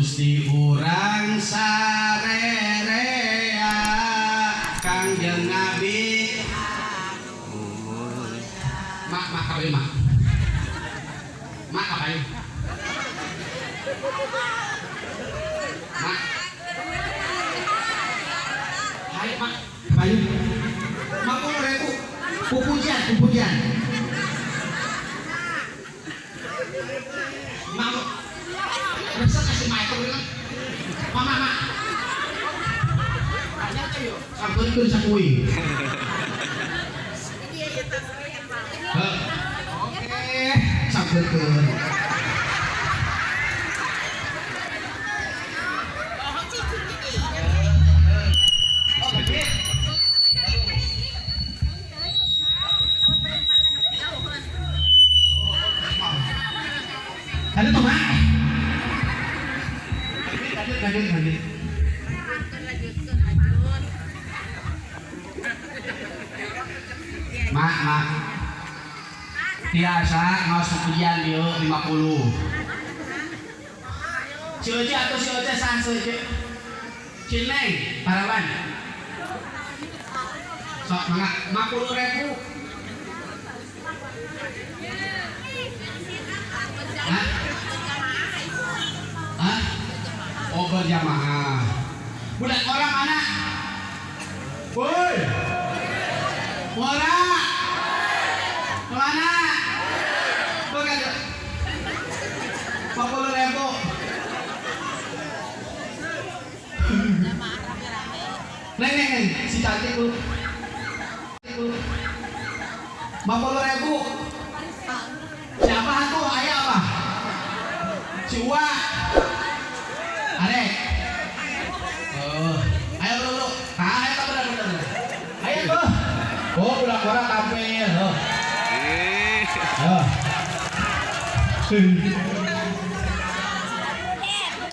Gusti urang sarerea Kangjeng Nabi. Mak, mak apa mak? Mak apa ini? Mak. Hai mak, apa ini? 50.000. Pupujian, pupujian. Mak, resep kasih mak itu kan? Mama, mak. Tanya aja yuk. Sampeurkeun sakui. Oke, sampeurkeun. Lanjut tuh, Mak. Lanjut, lanjut, lanjut. Mak, mak. Biasa ngaos pujian dieu 50. Si Oce atau si Oce sah si Oce. Cineng, parawan. Sok mangga 50.000. Hah? Hah? Oh, berjamaah. Budak orang mana? Woi. Ora. Mana? Bukan. 50.000. Neng, neng, neng, si cantik lu. 50.000. Siapa tuh? Ayah apa? Si Uwa. Arek. Oh, ayo bro, bro. Ah, ayo bener, bener, bener. Ayo tuh. Oh, budak orang tampil. Oh. Oh.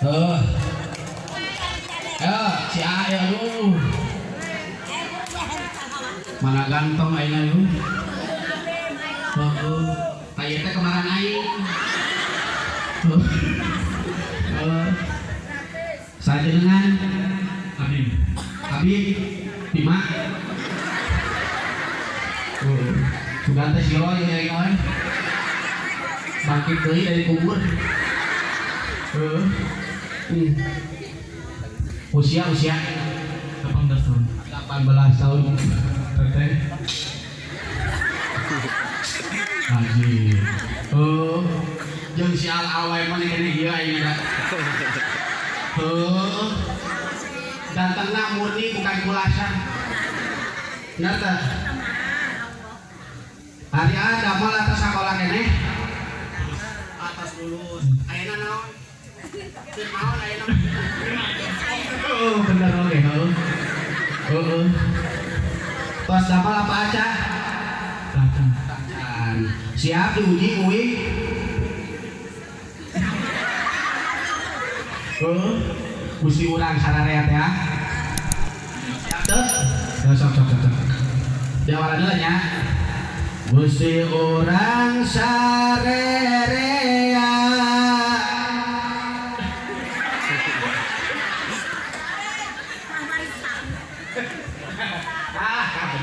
Oh. Ya, si A ya aduh. Mana ganteng ayeuna yeuh. Heeh. Tah teh kemarin aing. Heeh. Sajenengan Habib. Habib Bima. Oh, sugan teh si Roy ya aing. Bangkit deui dari kubur. Heeh. Usia usia 18 tahun. 18 tahun. Teteh. Haji. Oh, jeung si Al Awai mah kene ieu aing da. Heuh. Gantengna murni bukan kulasan. Bener teh? Hari ada damel atas sakola keneh. Atas lulus. Ayeuna naon? Keur naon ayeuna? Oh, bener oge heuh. Heeh. Tos damel apa aja? Tacan. Tacan. Siap diuji kuwi. Heeh. Gusti urang sararea teh. Siap teu? Ya sok sok sok. Diawalan heula nya. Gusti urang sarerea. Ah,